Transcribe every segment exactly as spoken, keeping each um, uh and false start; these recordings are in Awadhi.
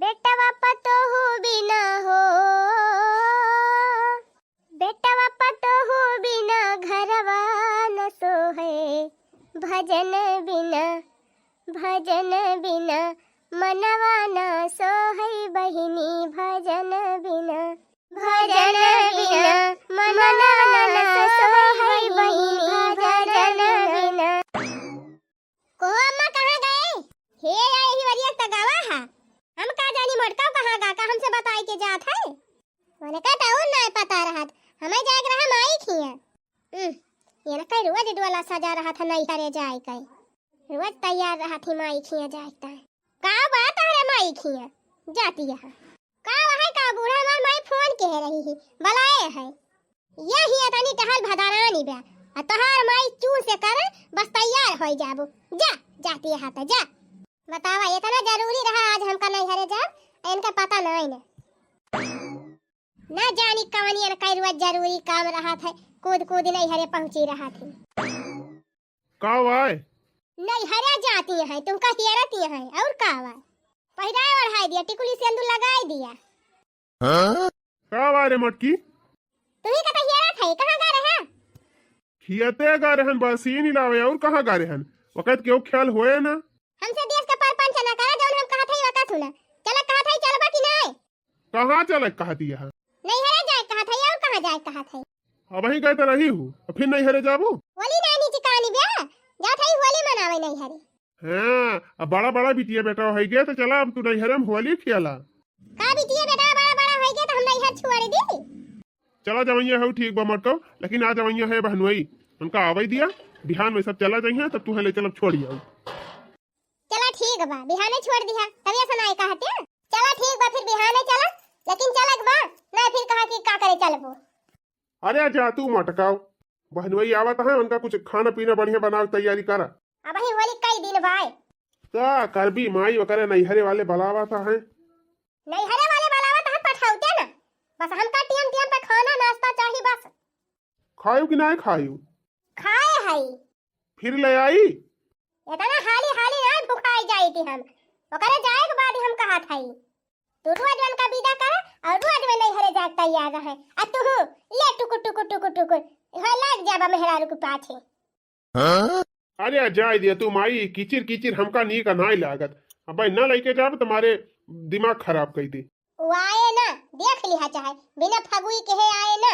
बेटवा पतोहू बिना हो, बेटवा पतोहू बिना घरवा न सोहे। भजन बिना, भजन बिना मनवा न सोहे बहिनी, भजन बिना। भजन बिना मनवा न सोहे बहिनी, भजन बिना। कहो अम्मा, कहाँ गए? हे, या यही वरिया त गवा हा। हम का जानी मोटकाऊ कहाँ गा, का हमसे बताई के जात है? उनका तो और ना पता रहत, हमें जाए के रहा माई खिया। हम्म, ये ना कई रोज डोला सजा रहत है नैहरे जाए के। रोज तैयार रहत ही माई खिया जाए के। का बात है रे माई खिया? जाती यहाँ। का वहे का बूढ़ा हमार माई फोन के रही ही, बुलाए है। यही इतनी टहल भदारानी बा, आ तोहार माई चूं से करे, बस तैयार होई जाबू। जा, जाती है त जा। बतावा, इतना जरूरी रहा आज हमका नैहरे जाब, आ इनका पता नहीं न। ना जानी कवनी इनका रोज जरूरी काम रहत है, कूद कूद नैहरे पहुंची रहत है। का वाय? नैहरे जाती है, तुमका हियरती है, और का वाय? पहिराए ओढ़ाई दिया, टिकुली सिंदूर लगाई दिया। हाँ? का वाय रे मटकी? तू ही का तो हियरत है, कहाँ गा रहे? खियते गा रहन, बस ही नहीं लावे, और कहाँ गा रहन? वकत केहू ख्याल होए ना। हमसे देश का परपंच ना करा, जौन हम कहत हई वका सुना। चला कहत हई, चलबा कि नाय? कहाँ चले कहत हई? नैहरे जाए कहत हई, और कहाँ जाए कहत हई? अबहीं गए त रही हूँ, अब फिर नैहरे जाबू? होली नाय नीचे कानी बे, जात हई होली मनावे नैहरे। हाँ, अब बड़ा बड़ा बिटिया बेटा होई गए त चला अब तू नैहरे में होली खेला। का बिटिया बेटा बड़ा बड़ा होई गए त हम नैहर छोड़ दी? चला जवैया हो ठीक बा मटकाऊ, लेकिन आ जवैया है बहनोई, उनका आवै दिया, बिहान में सब चला जइहैं, तब तुहैं ले चलब छोड़ी आऊ। चला ठीक बा, बिहाने छोड़ दिहा, तब ऐसा ना कहा हत्या। चला ठीक बा, फिर बिहाने चला, लेकिन चलक बा, ना फिर कहा कि का करे चलबो। अरे जा तू मटकाऊ, बहनोई आवत है, उनका कुछ खाना पीना बढ़िया बनावे तैयारी करा। अबहीं होली कई दिन बाय। का करबी माई, ओकरे नैहरे वाले बुलावत है। नैहरे वाले बुलावत है, पठौते ना। बस हमका टियम टियम पे खाना नाश्ता चाही बस। खायू कि नाय खायू? खाए हई। फिर ले आई? इतना हाली हाली नाय भुखाई जाई थी हम। ओकरे जाए के बाद ही हम कहत हई। तू रोज उनका विदा कर और रोज वे नैहरे जाए तैयार रहे। आ तू ले टुकुर टुकुर टुकुर टुकुर। हाँ, लग जाबा मेहरारू के पाछे। हाँ? अरे आ जाए दिया तू माई, किचिर किचिर हमका नीक नाय लागत। अबे न लइके जाब तुम्हारे दिमाग खराब कई दे। वो आए ना, देख लिहा चाहे, बिना फगुई के है आए ना।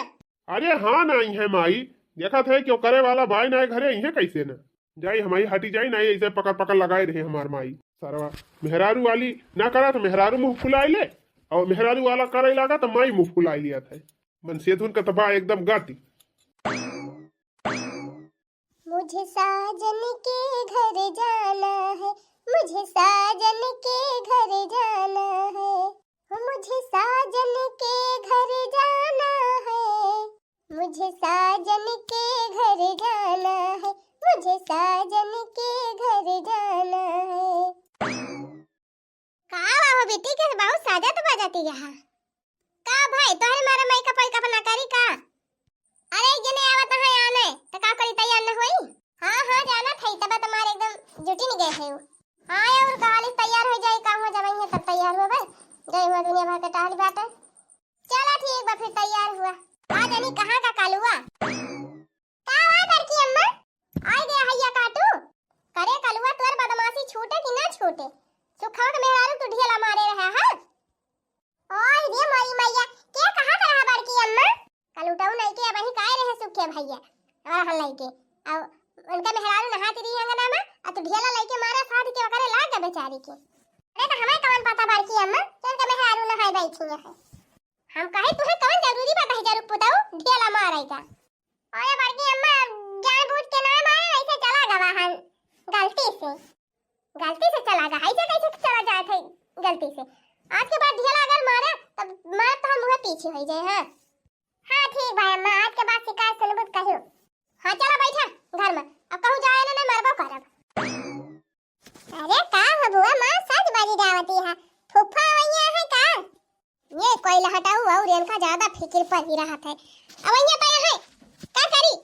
अरे हाँ ना आई है माई, देखत है कि वो करे वाला बाय ना घरे आई है कैसे ना। जाई हमारी हटी जाई ना, ऐसे पकड़ पकड़ लगाए रहे हमार माई। सरवा मेहरारू वाली ना करा तो मेहरारू मुँह फुलाए ले, और मेहरारू वाला करे लागा तो माई मुँह फुलाए लिया था। मन सेधुन का तबाह एकदम गाती। मुझे साजन के घर जाना है, मुझे साजन के घर जाना है, मुझे साजन के घर जाना है, मुझे साजन के घर जाना है, मुझे साजन के घर जाना है। का हो बेटी के बहुत साजत बजत यहाँ। का भाई तोहरे मारे मेकअप वेकअप ना करी का? अरे एक जने आवत है आने, त का करी तैयार न होई? हाँ, हाँ, जानत है, तब तुम्हारे एकदम जुटी नहीं गए है वो। हाँ, और काली तैयार हो जाई, का हुआ जब है तब तैयार हो भाई। गई हुआ दुनिया भर के टहली बाटे। चला ठीक बा फिर तैयार हुआ। आ जानी कहाँ का कालुआ। का हुआ बड़की अम्मा? आई गया हैया काटू। करे कलुआ तोर बदमाशी छूटे कि ना छूटे? सुखवा के मेहरारू तू ढेला मारे रहा है। ओए रे मोरी मैया, के कहा था रहा बड़की अम्मा? कलुटऊ नहीं के वही काय रहे सुखे भैया। और हल नहीं के। अब उनका मेहरारू नहाती रही अंगना में, और तू ढेला लेके मारा साध के ओकरे लाग गए बेचारी के। अरे तो हमें कौन पता बड़की अम्मा, कि उनका मेहरारू नहाए बैठी है। हम कहे तुहे कौन जरूरी बा दहिजरू पुतऊ ढेला मारे का? अरे बड़की अम्मा, जानबूझ के ना मारे, ऐसे चला गवा हन, गलती से, गलती से चला गवा, ऐसे कैसे चला जाए थे गलती से? आज के बाद ढेला अगर मारे, तब मार तो हम मुँह पीछे हो जाए, हाँ? हाँ ठीक भाई अम्मा, आज के बाद शिकायत सुनबू तो कहियो। हाँ चला बैठा घर में, अब कहूँ जाए ना, ना मरबो करब। अरे का हो बुआ, माँ सच बाजी जावती है, फूफा वैया है का? ये कोई लहटाऊ और इनका ज्यादा फिकिर पड़ी रहत है। अब वैया पे है, का करी?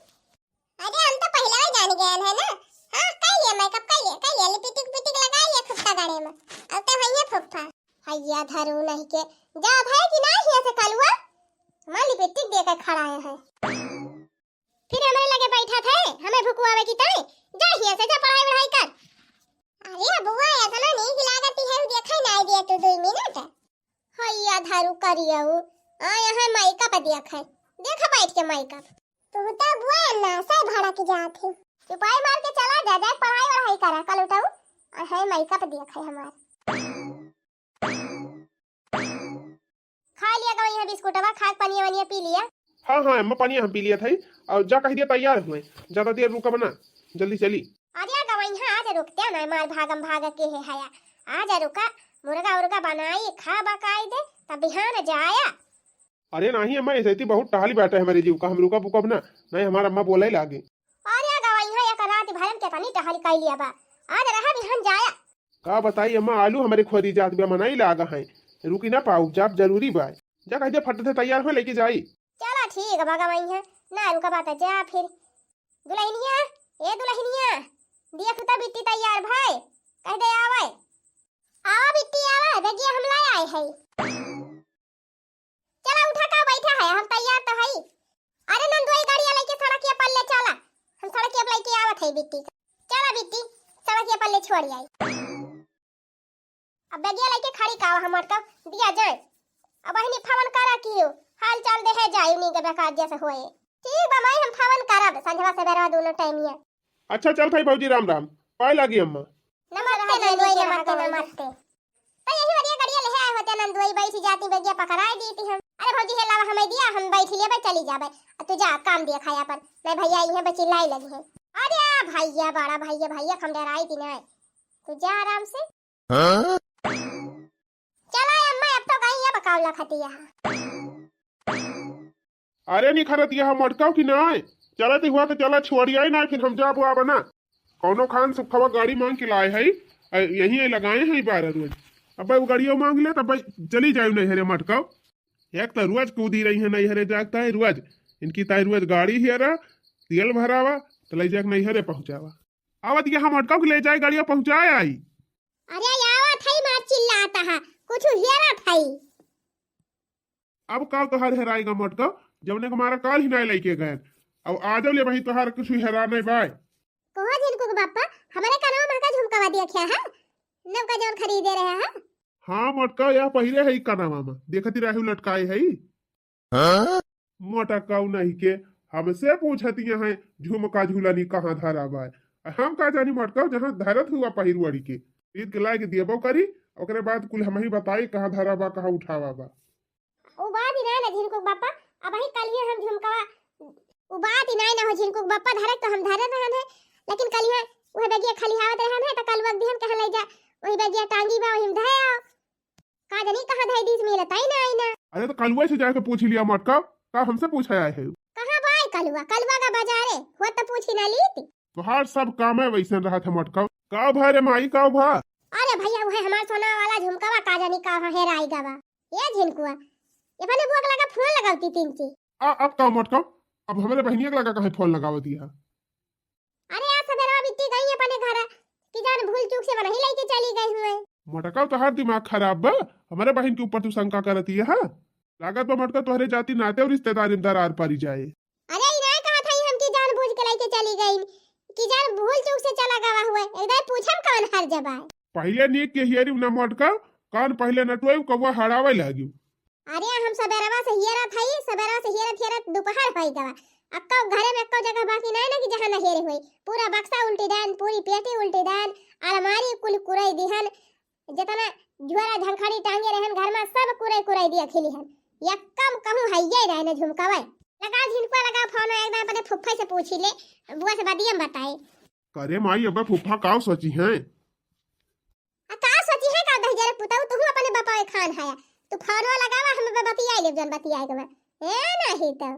अरे हम तो पहले ही जान गए हैं ना। हाँ, कर लिया मेकअप, कर लिया, कर लिया, लिपस्टिक पिस्टिक लगा लिया खूब तगड़े में। अब तो वैया फूफा। भैया धरू नहीं के, जा भाई कि ना हिया से कलुआ, हमार लिपस्टिक दे के खड़ा है। फिर हमरे लगे बैठा थे, हमें भुकुआवे की ताई, जा हिया से, जा पढ़ाई वढ़ाई कर। अरे बुआ, इतना नीक लागती है, देखे ना दिया तू दो मिनट। हैया धरू करियऊ, आ यहाँ मेकअप देखे, देख बैठ के मेकअप। तू तो बुआ ना से भड़क जात है। चुपाई मार के चला जा, जा पढ़ाई वढ़ाई करा, कल उठाऊ, और है मेकअप देखे हमार। खा लिया गवई है बिस्कुटवा, खा के पनिया वनिया पी लिया। हाँ, हाँ, अम्मा, पनिया हम पी लिया था। और जा कह दिया तैयार हुए, ज्यादा देर रुकब ना, जल्दी चली। अरे गवई है, आज रुकते ना, मार भागम भाग के है हया। आज रुका, मुर्गा उर्गा बनाई, खा बकाई दे, तब बिहान जाया। अरे नहीं अम्मा, ऐसे ही बहुत टहली बैठे हमारे जीव का, हम रुकब उकब ना, नहीं हमार अम्मा बोले लागे। अरे गवई है, एक रात भर में कितनी टहली कैली अब, आज रहा बिहान जाया। का बताई अम्मा, आलू हमरे खोरी जात बा, मनाई लागा है, रुकी ना पाऊ, जाब जरूरी बा। जा कह दे फट से तैयार हो लेके जाई। चला ठीक बा गवई है, ना रुका बात जा फिर। दुल्हनिया, ए दुल्हनिया, देख तो बिट्टी तैयार भाई, कह दे आवे। आवा बिट्टी आवा, बेगिया हम लाई आए है। चला उठा का बैठा है, हम तैयार तो है। अरे नंदोई गाड़िया लेके सड़किया पर ले चला, हम सड़किया पर लेके आवत है बिट्टी का। चला बिट्टी, सड़किया पर ले छोड़ आई। अब बेगिया लेके खड़ी का हम अटका दिया जाए। अब अहिनी फोन करा कियो, हाल चाल देहे जाई नी के बेकार जैसे होए। ठीक बा माई, हम फोन करब संझवा से बेरवा दोनों टाइमिया। अच्छा चल भाई भौजी, राम राम, पाए लागी अम्मा। नमस्ते नंदोई, नमस्ते नमस्ते। तो यही बढ़िया गड़िया ले आए होते नंदोई, बैठ जाती, बेगिया पकड़ाए दीती हम। अरे भौजी हे लावा हमें दिया, हम बैठ लेबे चली जाबे। अब तू जा काम दिया खाया पर, नहीं भैया इहे बची लाई लगी है। अरे भैया, बड़ा भैया, भैया हम डराई थी ना। तू जा आराम से। हाँ? चला अम्मा, अब तो गई है बकावला खतिया। अरे निखरत यह मटकाओ कि नाय? चलत हुआ तो चला, छोड़िया ही नाय, फिर हम जाबो आब ना। कौनो खान सुखवा गाड़ी मांग के लाए है, अ, यहीं लगाए हैं बारह रोज। अब वो गाड़ियों मांग ले तब चली जाए नैहरे मटकाओ। एक तो रोज कूदी रही है नैहरे, जागता है रोज। इनकी ताई रोज गाड़ी हेरा, तेल भरावा, तो ले जाके नैहरे पहुंचावा। आवत यहाँ मटकाओ के ले जाए गाड़िया पहुंचाए आई। अरे आवत है, मार चिल्लाता है, कुछ हेरत है। अब का तोहार हेराएगा मटका, जवने के मारा काल ही नाय लइके गए। अब आजो ले वही तोहार कुछ हेरा नहीं बाय। कहो झिनकू के बापा, हमारे कनवा में का झुमकावा देखा है, नवका जौन खरीदे रहे है। हाँ मटका, या पहिरे है कनवा में, देखती राहु लटकाए है। हाँ? मोटकाऊ नहीं के, हमसे पूछतिया है झुमका झुलनी कहाँ धरा बाय। हम का जानी मटकाऊ, जहाँ धरत हुआ पहिरवड़ी के, ईद के लायक दियबो करी, ओकरे बाद कुल हमही बताई कहाँ धरा बा, कहाँ उठावा बा। उ बात ही ना ना झिनकुक बापा, अबही कलिया हम झुमकावा, उ बात ही ना ना हो झिनकुक बापा, धरे तो हम धरे रहन है, लेकिन कलिया उहे बेगिया खलिहावत रहन है, तो कल वक्त दिहन कहाँ ले जा, वही बेगिया टांगी बा, वही में धरे आओ। का जानी कहाँ धई दीस, मिलत ही ना आई ना। अरे तो कलुआ से जाके पूछ लिया मटका, का हमसे पूछे आए है? कहाँ बाय कलुआ, कलुआ का बाजारे, हुआ तो पूछी ना लीत। तोहार सब काम है वैसन रहा था मटका। का भा रे माई, का भा? अरे भैया उहे हमार सोना वाला झुमकावा का जानी का हेराई गवा। ये झिनकुआ, ये अपने बुआ के लगा फोन लगावती तीन ची। आ, अब का मटका, अब हमरे बहनिया के लगा काहे फोन लगावती है? अरे आज सवेरा बिट्टी गई अपने घर, कि जान भूल चूक से वही लेके चली गई हुए। मटका तोहार दिमाग खराब बा, हमारे बहन के ऊपर तू शंका करती है, हाँ? लागत बा मटका तोहरे जाति नाते और रिश्तेदारी में दरार पड़ी जाए। अरे ई ना कहा था हम कि जान बूझ के लेके चली गई, कि जान भूल चूक से चला गवा हुए, एकदम पूछम कौन हर जबाए। पहले नीक के हियरी न मटका, कान पहले नटवाई कौवा हड़ावे लागी। अरे हम सबेरवा से हियरत हई, सबेरवा से हियरत हियरत दोपहर होई गवा। अक्का घरे में अक्का जगह बाकी नहीं ना कि जहाँ न हेरे होई। पूरा बक्सा उल्टी दान, पूरी पेटी उल्टी दान, अलमारी कुल कुरई दिहन, जितना झोरा झंखड़ी टांगे रहन घर में सब कुरई कुरई दिया खिली हन। यक्कम कहूँ हइये रहे न झुमकावे। लगा झिनकुआ लगा फोन एकदम अपने फुफ्फे से पूछी ले, बुआ से बदियम बताए। करे माई अब फुफ्फा का सोची हैं? आ का सोची है का दहिजरे पुताऊ, तुहू अपने बपावे खान हया। तू फोनवा लगावा, हम बतियाई लेब जौन बतियाए के बा। ए नाही तो।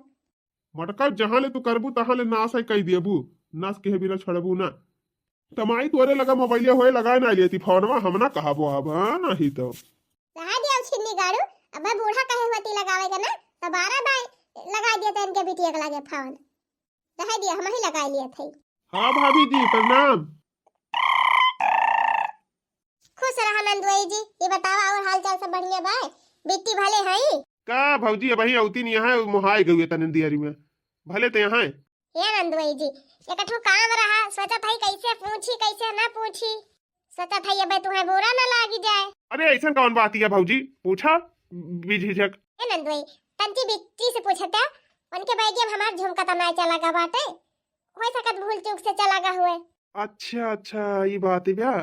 मटका जहाँ ले तू करबू तहाँ ले नाश है कई देबू, नाश के बिना छोड़बू ना। तमाई तोरे लगा मोबाइलिया होए लगाए ना लेती फोनवा, हम ना कहबो अब, हाँ नाही तो। रहा दिया छिन्नी गाड़ू, अब बूढ़ा कहे हुआ ती लगावे के ना, तो बारह बाय लगा दिया तेन के बिटिया के लगे फोन। रह दिया, हम ही लगा लिया थे। हाँ भाभी जी, प्रणाम। खुश रहा नंदुआई जी। ये बतावा और हाल चाल बढ़िया बाय, बिट्टी भले हई। का भौजी, अबहीं अउती नहीं है, मोहाय गई तने दियरी में, भले ते यहाँ। हे नंदुई जी, एक ठो काम रहा, सोचत हई कैसे पूछी, कैसे ना पूछी, सोचत हई अबे तुहे बुरा ना लागी जाए। अरे ऐसन कौन बात है भौजी, पूछा बिझिझक। हे नंदुई, तंची बिट्टी से पूछत है, उनके बैगे में हमार झुमका त ना चला गा बाटे, हो सकत भूल चूक से चला गा हुए। अच्छा अच्छा, ई बात है भैया।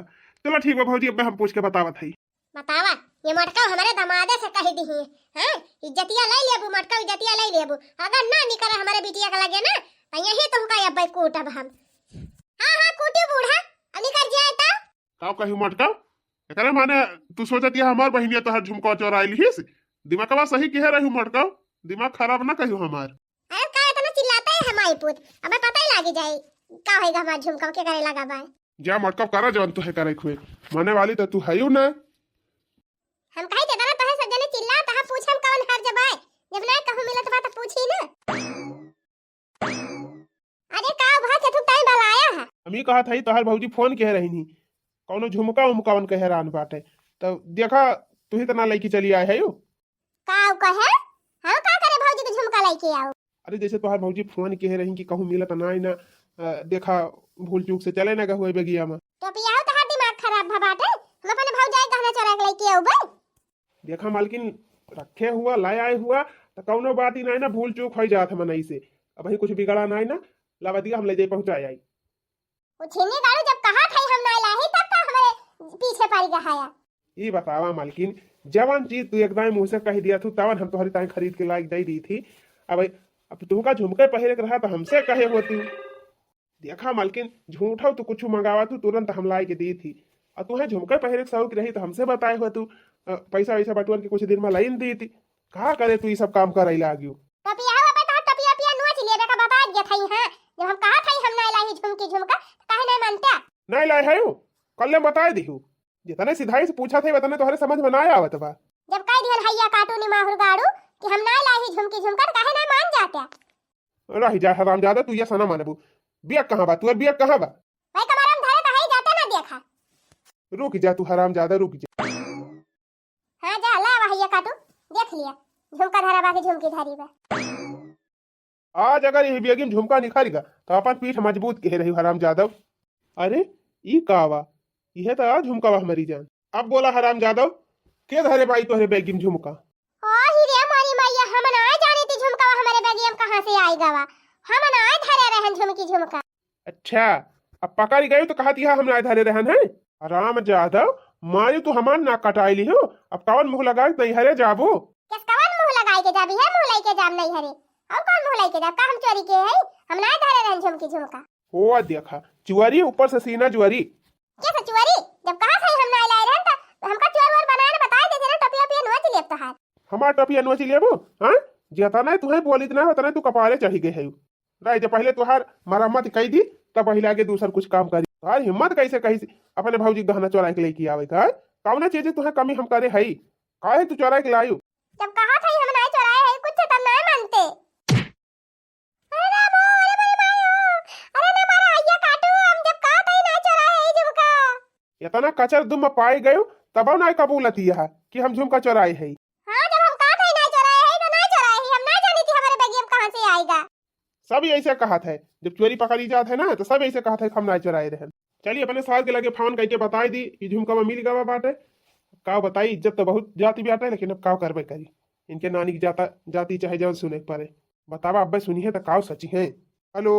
चलो ठीक बा भौजी, अब हम पूछ के बतावत हई। बतावा, ये मोटका हमरे दमादे से कह दी है, हाँ? इज्जतिया ले लेबू मोटका, इज्जतिया ले लेबू। अगर ना निकले हमरे बिटिया के लगे ना, तो यही तुमका अब कूटब हम। हाँ हाँ, कूटू बूढ़ा, अब निकल जाए तो। का कहू मोटका? एकरे माने तू सोचत या हमार बहिनिया तोहार झुमका चोराई लिहिस? दिमागवा सही किहे रहू मोटका, दिमाग खराब ना कहू हमार। अरे का इतना चिल्लाता है हमारी पूत? अबे पता ही लागी जाए का होएगा हमार झुमका के करे लगा बाय। जा मोटका, करा जवन तू है करे खुए, माने वाली तो तू है ना। हम कही के तरह तोहे सब जने चिल्ला तहा पूछम कवन हर जबाय, जब ना कहूँ मिलत बा तो पूछी ना। अरे का भा के तू टाइम बलाया है? हम ही कहा था तोहार भौजी फोन कहे रही नहीं, कौनो झुमका उमका उनके हैरान बाटे, तो देखा तू ही तना लेके चली आए है यू। का उ कहे? हम का करे भौजी के झुमका लेके आओ? अरे जैसे तोहार भौजी फोन कहे रही कि कहूँ मिलत ना ना, अ, देखा भूल चूक से चले ना गहुए बेगिया में। टोपिया हो तोहार दिमाग खराब भा बाटे, हम अपने भौजाई गहना चोरा के लेके आउबे। देखा मालकिन, रखे हुआ, लाए आए हुआ, तो कौनो बात ही नहीं ना, भूल चूक हो जात है मनई से। अब ही कुछ बिगड़ा नहीं ना, लावा दिया हम ले जाए पहुँचा आई। वो छिन्नी गाड़ू जब कहा था हम ना लाही तब का हमारे पीछे पड़ गया है। ई बतावा मालकिन, जवन चीज तू एकदम मुँह से कह दिया तू तवन हम तोहरी ताई खरीद के लाइक दे दी थी। अब, अब तुमका झुमके पहरे के रहा तो हमसे कहे होती। देखा मालकिन, झूठो तू कुछ मंगावा तू तुरंत हम लाई के दी थी। और तुहे झुमके पहरे के शौक रही तो हमसे बताए हो तू, अ, पैसा वैसा बटोर के कुछ दिन में लाइन दी थी। का करे तू ई सब काम करे लागियो? टोपिया हो बता, टोपिया पिया नोच लिए बेटा, बता दिया था ही, हाँ। जब हम कहा था ही हम ना लाई झुमकी झुमका, तो काहे नहीं मानता? नहीं लाई है यू, कल ले बताए दिहू। जितने सिधाई से पूछा थे उतने तोहरे समझ में ना आवत बा। जब कह दिहन हैया काटू नी माहुर गाड़ू कि हम ना लाई झुमकी झुमका, तो काहे नहीं मान जाता? रह जा हरामजादा, तू ये सना मानबू। बिया कहाँ बा? तू बिया कहाँ बा? भाई कमरा में धरे तो है ही जाते ना देखा। रुक जा तू हरामजादा, रुक जा। हाँ जा ला वही ये काटू, देख लिया झुमका धरा बा के झुमकी धरी बा। आज अगर यही बेगिम झुमका निखर गा तो अपन पीठ मजबूत कहे रही हरामजादा। अरे ई का बा? इहे तो आज झुमका बा हमारी जान। अब बोला हरामजादा, के धरे बाई तोहरे बेगिम झुमका? ओ ही रे मोरी मैया, हम ना जानी थी झुमका हमारे बेगिम कहाँ से आई गवा। हम ना धरे रहन झुमकी झुमका। अच्छा, अब पकड़ गई तो कहा दिया हम ना धरे रहन है। हरामजादा, मारी तू हमार नाक कटाई ली हो। अब कवन मुँह लगाए नहीं हरे जाबू? किस कवन मुँह लगाए के जाबी है, मुँह लेके जाब नहीं हरे। और कौन मुँह लेके जाब? का हम चोरी के है? हम ना धरे रहन झुमकी झुमका। हो देखा, चुअरी ऊपर से सीना जुअरी। कैसे चुअरी? जब कहा था हम ना लाए रहन तो हमका चोर वोर बनाए ना बताए देते ना, टोपिया पिया नोच लेब तोहार। हमार टोपिया नोच लेबू? हाँ? जितना तुहे बोली इतना उतना तू कपारे चढ़ी गए है। राय जब पहले तुहार मरम्मत कई दी तब पहले आगे दूसर कुछ काम करी। तुहार हिम्मत कैसे कही अपने भौजी गहना चोरा के लेके आवे का? कौना चीज तुहे कमी हम करे हई? काहे तू चोरा के लायू? जब कहा था हम ना चोराए है कुछ तो ना मानते। अरे रामो, अरे मेरे मायो, अरे ना मारा हैया काटू, हम जब कहा था ही ना चोराए है झुमका। इतना कचर दुम पाए गयो, तब ना कबूलत यह कि हम झुमका चोराए है। हाँ, जब हम कहा था ही ना चोराए है तो ना चोराए है, हम ना जानी थी हमारे बेगियम कहाँ से आएगा। सब ऐसे कहा था, जब चोरी पकड़ी जात है ना तो सब ऐसे कहा था हम ना चोराए रहन। चलिए अपने सार के लगे फोन करके बताए दी कि झुमका में मिल गवा बाटे। का बताई, इज्जत तो बहुत जाती बाटे, लेकिन अब का करबे करी, इनके नानी की जाता जाती चाहे जौन सुने के पड़े। बतावा अब्बे सुनी है तो काव सची है। हेलो।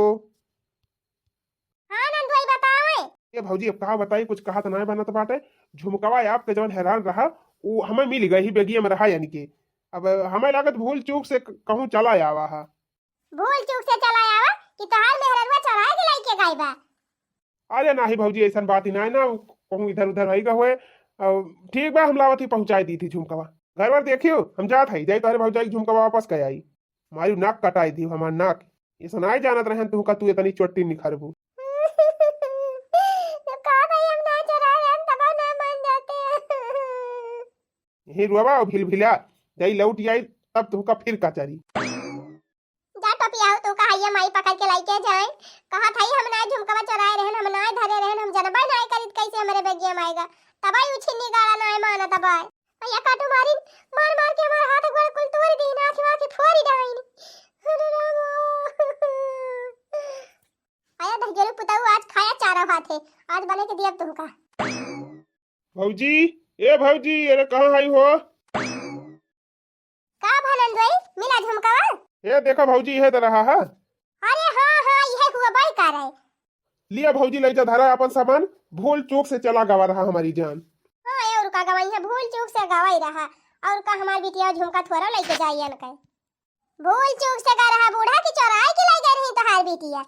हाँ नंदुआई बतावे। ए भौजी अब का बताई, कुछ कहा तो ना बनत बाटे। झुमकवा आपके जौन हैरान रहा, वो हमें मिल गई ही बेगिया में रहा यानी कि। अब हमें लागत भूल चूक से क-, कहूँ चला आवा हा। भूल चूक से चला आवा कि तोहार मेहररुआ चोराए के लाइके गई बा। अरे नाही भौजी, ऐसन बात ही नाही ना, कहूँ इधर उधर होई गा होए। अ, ठीक बा, हम लावत ही पहुँचाई दी थी झुमकवा। घर वर देखियो, हम जात हई, जाई तोहरे भौजाई के झुमकवा वापस कर आई। मारी नाक कटाई दी हमार नाक। ऐसा नाही जानत रहन तू का तू इतनी चोटी निखरबू। जब कहा था हम ना चोरा रहे, हम तब ना मान जाते। यही रोवा और भिलभिला, जाई लौट आई, तब तुहका फिर कचरी। जा टोपिया हो, तू कहा ये माई पकड़ के लाइके जाए। कहा था हम ना झुमकवा चोराए रहन, हम ना धरे रहन, हम जनबे ना करित कैसे हमरे बेगिया में आएगा। तबाई उछिन्नी गाड़ा ना माना तबाई। भैया काटू मारी। जी, ए भौजी, अरे कहाँ आई हो? का भा नंदोई, मिला झुमकावा? ए देखा भौजी, इहे त रहा है। अरे हाँ, हाँ, इहे हुआ बाई का रहे। लिया भौजी, लइ जा धरा अपन सामान, भूल चूक से चला गवा रहा हमारी जान। हाँ, ए, और का गवाई है, भूल चूक से गवाई रहा। और का हमार बिटिया झुमका थोड़ा लइके जाइयन के। भूल चूक से गा रहा बूढ़ा कि चोराए के लइ गए रही तोहार बिटिया।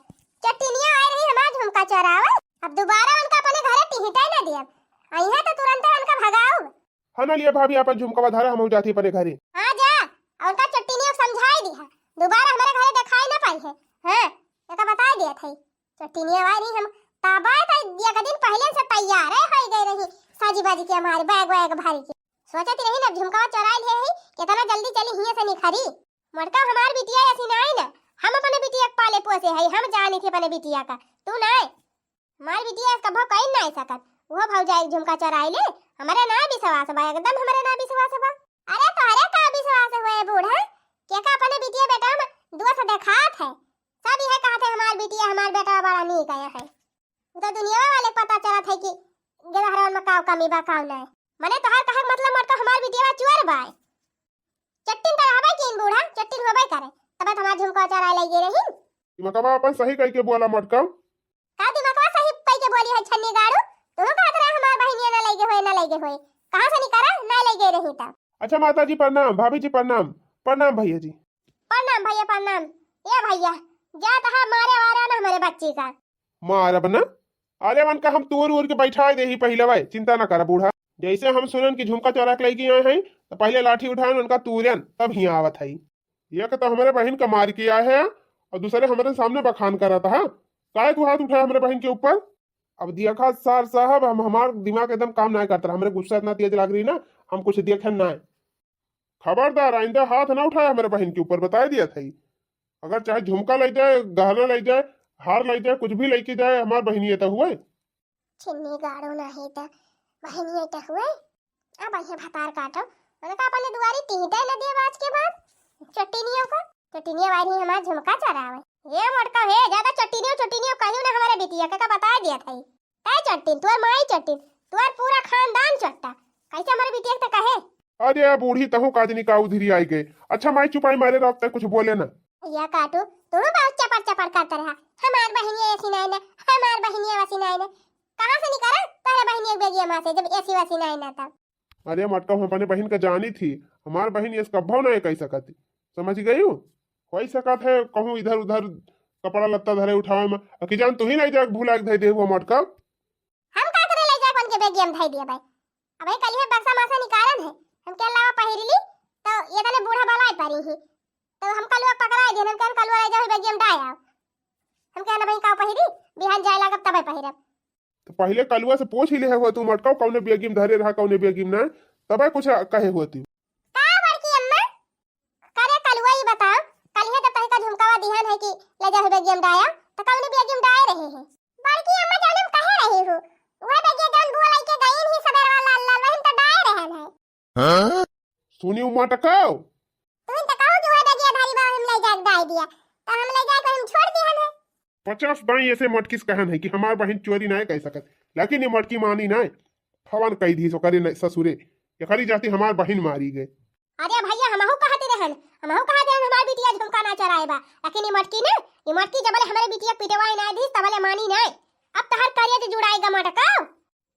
चट्टिनिया आए रही हमार झुमका चोरावे। अब दोबारा उनका अपने घरे टिहिटे न दियब। अइहे तो तुरंते उनका भगाउब। हाँ ना लिया भाभी, अपन झुमकावा धरा, हम जाती अपने घरे। हाँ जा, और उनका चट्टिनिया को समझाई दिहा, दोबारा हमारे घरे देखाई ना पाई है। हाँ, एका बताई दिया था। चट्टिनिया वाली हम ताबाय त एक दिन पहिले से तैयार है, होई गई रही, साजी बाजी के हमारे बैग वैग भरी के। सोचत रही ना झुमकावा चोराई ले है, कितना जल्दी चली हियां से निखरी। मोटका हमार बिटिया ऐसी ना आई ना, हम अपने बिटिया के पाले पोसे है, हम जानी थी अपने बिटिया का, तू ना। हमार बिटिया ऐसा कभो कहीं ना सकत, वो भौजाई झुमका चोराई ले, हमारे ना विश्वास बा, एकदम हमारे ना विश्वास बा। अरे तोहरे का विश्वास हुए बूढ़ा, के का अपने बिटिया बेटा में दोष देखात है, सब यह कहत है हमार बिटिया हमार बेटा बड़ा नीक आया है। उ तो दुनिया वाले के पता चलत है कि गेदहरवन में काव कमी बा काव नहीं। मने तोहार कहे के मतलब मोटका हमार बिटिया चोर बा। चट्टिन तो रहबे कीन बूढ़ा, चट्टिन होबे करे, तब तो हमार झुमका चोराए लइ गए रही। दिमागवा अपन सही कह के बोला मोटका। का दिमागवा सही कह के बोली है छन्नी गाड़ू? तू कहत रहे हमार बहिनिया ना लइ गए होए, ना लइ गए होए। कहाँ से निकाला? ना लइ गए रही तब। अच्छा माता जी प्रणाम, भाभी जी प्रणाम, प्रणाम भैया जी। प्रणाम भैया प्रणाम। ए भैया, जा तहा मारे वारा ना हमारे बच्ची का। मारब ना? अरे उनका हम तूर उर के बैठा देही पहिले भाई, चिंता ना करा बूढ़ा। जैसे हम सुनन कि झुमका चोरा के लइके आए हैं, तो पहिले लाठी उठान उनका तूरन, तब हियां आवत है। एक तो हमारे बहिन का मार के आए है और दूसरे हमारे सामने बखान करत है। काहे तू हाथ उठाए हमारे बहिन के ऊपर? अब देखा सार साहब, हम, हमार दिमाग एकदम काम ना करता, हमरे गुस्सा इतना तेज लाग रही ना, हम कुछ देखे ना। खबरदार आइंदा हाथ ना उठाए हमारे बहिन के ऊपर, बताए दिया था। अगर चाहे झुमका लइ जाए, गहना लइ जाए, हार लइ जाए, कुछ भी लइके जाए, हमार बहिनिये तो हुए। छिन्नी गाड़ो नाही त बहिनिये तो हुए। अब अइहे भतार काटो, उनका अपने दुआरी टिहटे न दिए आज के बाद। चट्टिनियों को, चट्टिनियों वाली हमार झुमका चोरावे। ए मोटका हे, ज्यादा चट्टिनियों, चट्टिनियों कहियो ना हमारे बिटिया के, का बताए दिया था। तै चट्टिन, तोर माई चट्टिन, तोर पूरा खानदान चट्टा। कैसे हमारे बिटिया के कहे? अरे बूढ़ी, तहू काजनी का उधिरी आई गए। अच्छा माई चुपाई मारे रहो, तै कुछ बोले ना। या काटू, तू बहुत चपर चपर करत रहा। हमार बहिनिया ऐसी नाई ना, हमार बहिनिया वैसी नाई ना। कहाँ से निकाला तोहरे बहिनिया के बेगिया माँ से, जब ऐसी वैसी नाई ना तब? अरे मटका, हम अपने बहिन का जानी थी, हमार बहिन ये कब्बो ना कह सकती, समझ गई हो? हो ही सकत है कहूँ इधर उधर कपड़ा लत्ता धरे उठावे में, अकी जान तू ही नहीं जाके भुला के धई दे हुआ मटका। हम का करे ले जाके उनके बेगिया में धई दिया भाई? अबे कल ये बक्सा मासा निकालन है, हम के अलावा पहिर ली, तो ये तने बूढ़ा बलाए परी ही, तो हम कलुआ पकड़ाए दिन, हम कहन कलुआ ले जाओ बेगिया में डाय आओ, हम कहन भाई का पहिरी, बिहान जाए लागब तबे पहिरब। तो पहिले कलुआ से पूछ ही ले हुआ तू मटका, कौने बेगिया में धरे रहा, कौने बेगिया में ना, तबे कुछ कहे हुआ तू। का बड़की अम्मा? करे कलुआ, ई बताओ, कलिहे जब तहिका झुमकावा दिहन है कि ले जाओ बेगिया में डाया, तो कौने बेगिया में डाए रहे हैं? बड़की अम्मा जाने में कहे रही हूँ, वह बेगिया जौन बुआ लइके गईन ही सबेरवा लाल लाल, वही में तो डाए रहन है। हाँ? सुनी मटकाओ। तुम तो कहो कि वह बेगिया भारी बा, हम ले जाके डाए दिया, तो हम ले जाके हम छोड़ दिहन है। पचास दाई ऐसे मटकी से कहन है कि हमार बहिन चोरी नाय कह सकत, लेकिन ये मटकी मानी नाय, हवन कह दी ओकरे न-, ससुरे, एकरी जाति हमार बहिन मारी गए। अरे भैया, हमहू कहते रहन, हमहू कहते रहन हमार बिटिया झुमका ना चोराए बा, लेकिन ये मटकी ना, ये मटकी जबले हमारे बिटिया पिटवाए ना दी तबले मानी नाय। अब तहर करेज जुड़ाएगा मटकाओ।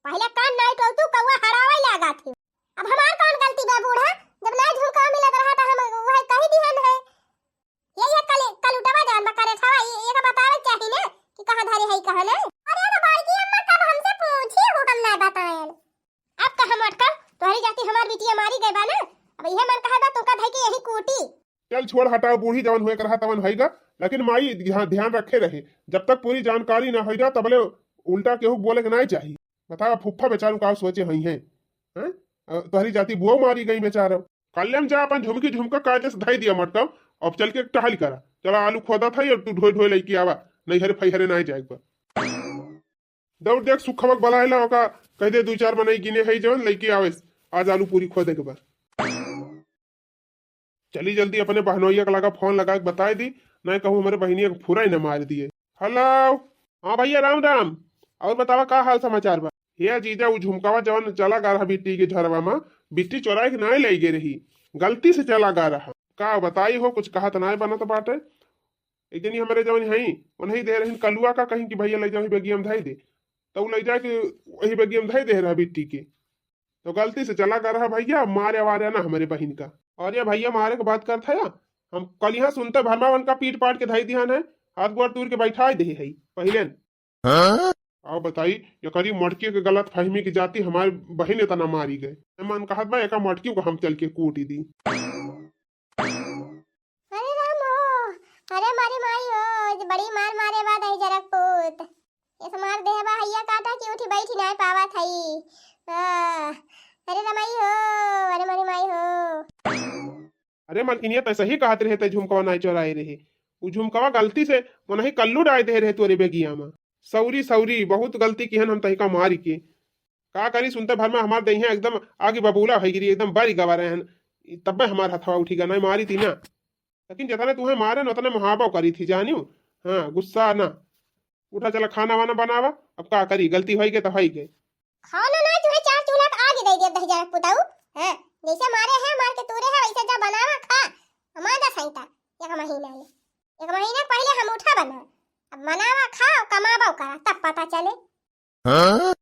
पहिले कान नाई टोलतू, कौआ हरावे लागा थी। अब हमार कौन गलती बा बूढ़ा, जब ना झुमका मिलत रहा तो हम वह कही दिहन है। ये, ये कल, कल उठवा जान बा करे छवा, ये, ये का बतावे चाही ना कि कहाँ धरे है, कहाँ ना। अरे तो बड़की अम्मा तब हमसे पूछी हो, हम ना बताएन। अब कहा मटका, तोहरी जाति हमार बिटिया मारी गए बा ना, अब यह मन कहे बा तोका धई के यही कूटी। चल छोड़ हटाओ, बूढ़ी जवन हुए करहा तवन होइगा, लेकिन माई ध्यान, ध्यान रखे रहे, जब तक पूरी जानकारी ना होइगा तबले उल्टा केहू बोले के नहीं चाही। बतावा फुफ्फा बेचारू का सोचे हई हैं? हैं? अ, तोहरी जाति बुआ मारी गई बेचारा। कल्ले में जा अपन झुमकी झुमका कायदे से धई दिया मटका, अब चल के टहल करा। चला आलू खोदा था और तू ढोए ढोए लइके आवा, नैहरे फैहरे नहीं जाए बा। दौड़ देख सुखवा के बलाए ला ओका, कह दे दू चार मनई गिने है जवन लइके आवे, आज आलू पूरी खोदे के बा। चली जल्दी अपने बहनोइया के लगा फोन लगा के बताए दी, नहीं कहूँ हमारे बहिनिया के फुरा ही न मार दिए। हेलो, हाँ भैया राम राम, और बतावा का हाल समाचार बा? हे जीजा, उ झुमकवा जवन चला गा रहा बिट्टी के झरवा मा, बिट्टी चोराए के नाय लइ गे रही, गलती से चला गा रहा। का बताई हो, कुछ कहत नाय बनत बाटे। एक जनी हमरे जवन हई, उन्हीं दे रही कलुआ का, कहीं कि भइया लइ जाओ, ही बेगिया मा धइ दे। तो उ लइ जाए के वही बेगिया मा धइ दे रहा बिट्टी के। तो गलती से चला गा रहा भइया, मारे वारे ना हमरे बहिन का। अरे भइया, मारे के बात करत है, हम कलिहा सुनते भर मा उनका पीट पाट के धइ दिहन है, हाथ गोड़ तूर के बैठाइ दे है पहिले न। हाँ? आओ बताई, एकरी मटकी के गलत फहमी के जाती हमार बहिन एतना मारी गए। मन कहत बा, एका मटकी को हम चल के कूटी दी। अरे राम हो, अरे मारी माई हो, जे बड़ी मार मारे बा दहिजरक पूत। ऐसे मार देहे बा हइया काटा कि उठी बैठी नाय पावत हई। आ, अरे रमाई हो, अरे मारी माई हो। अरे मलकिनिया, तै सही कहत रहे, तै झुमकवा नाय चोराए रहे। उ झुमकवा गलती से मनही कल्लू डाय दे रहे तोरे बेगिया मा। सौरी, सौरी, बहुत गलती किहन हम तहिका मारी के। का करी, सुनते भर मा हमार देहिया एकदम आगी बबूला होइ गिरी, एकदम बरी गवा रहन। तब्बे हमार हथवा उठी गा, नाय मारी थी ना। लेकिन जतने तुहे मारे न, उतने मुहाबो करी थी, जानियो। हाँ, गुस्सा ना। उठा चला खाना वाना बनावा, अब का करी, गलती होइ गई तो होइ गई। खाना ना, तुहे चार चूल्हा के आगी दइ दिया दहिजरक पुताऊ। हाँ, जैसे मारे है, मार के तूरे है, वैसे जा बनावा खा। हमार दस है ता, एक महीना ले। एक महीना पहिले हम उठा बना। अब बनावा खाओ, कमाबो करा, तब पता चले। हाँ?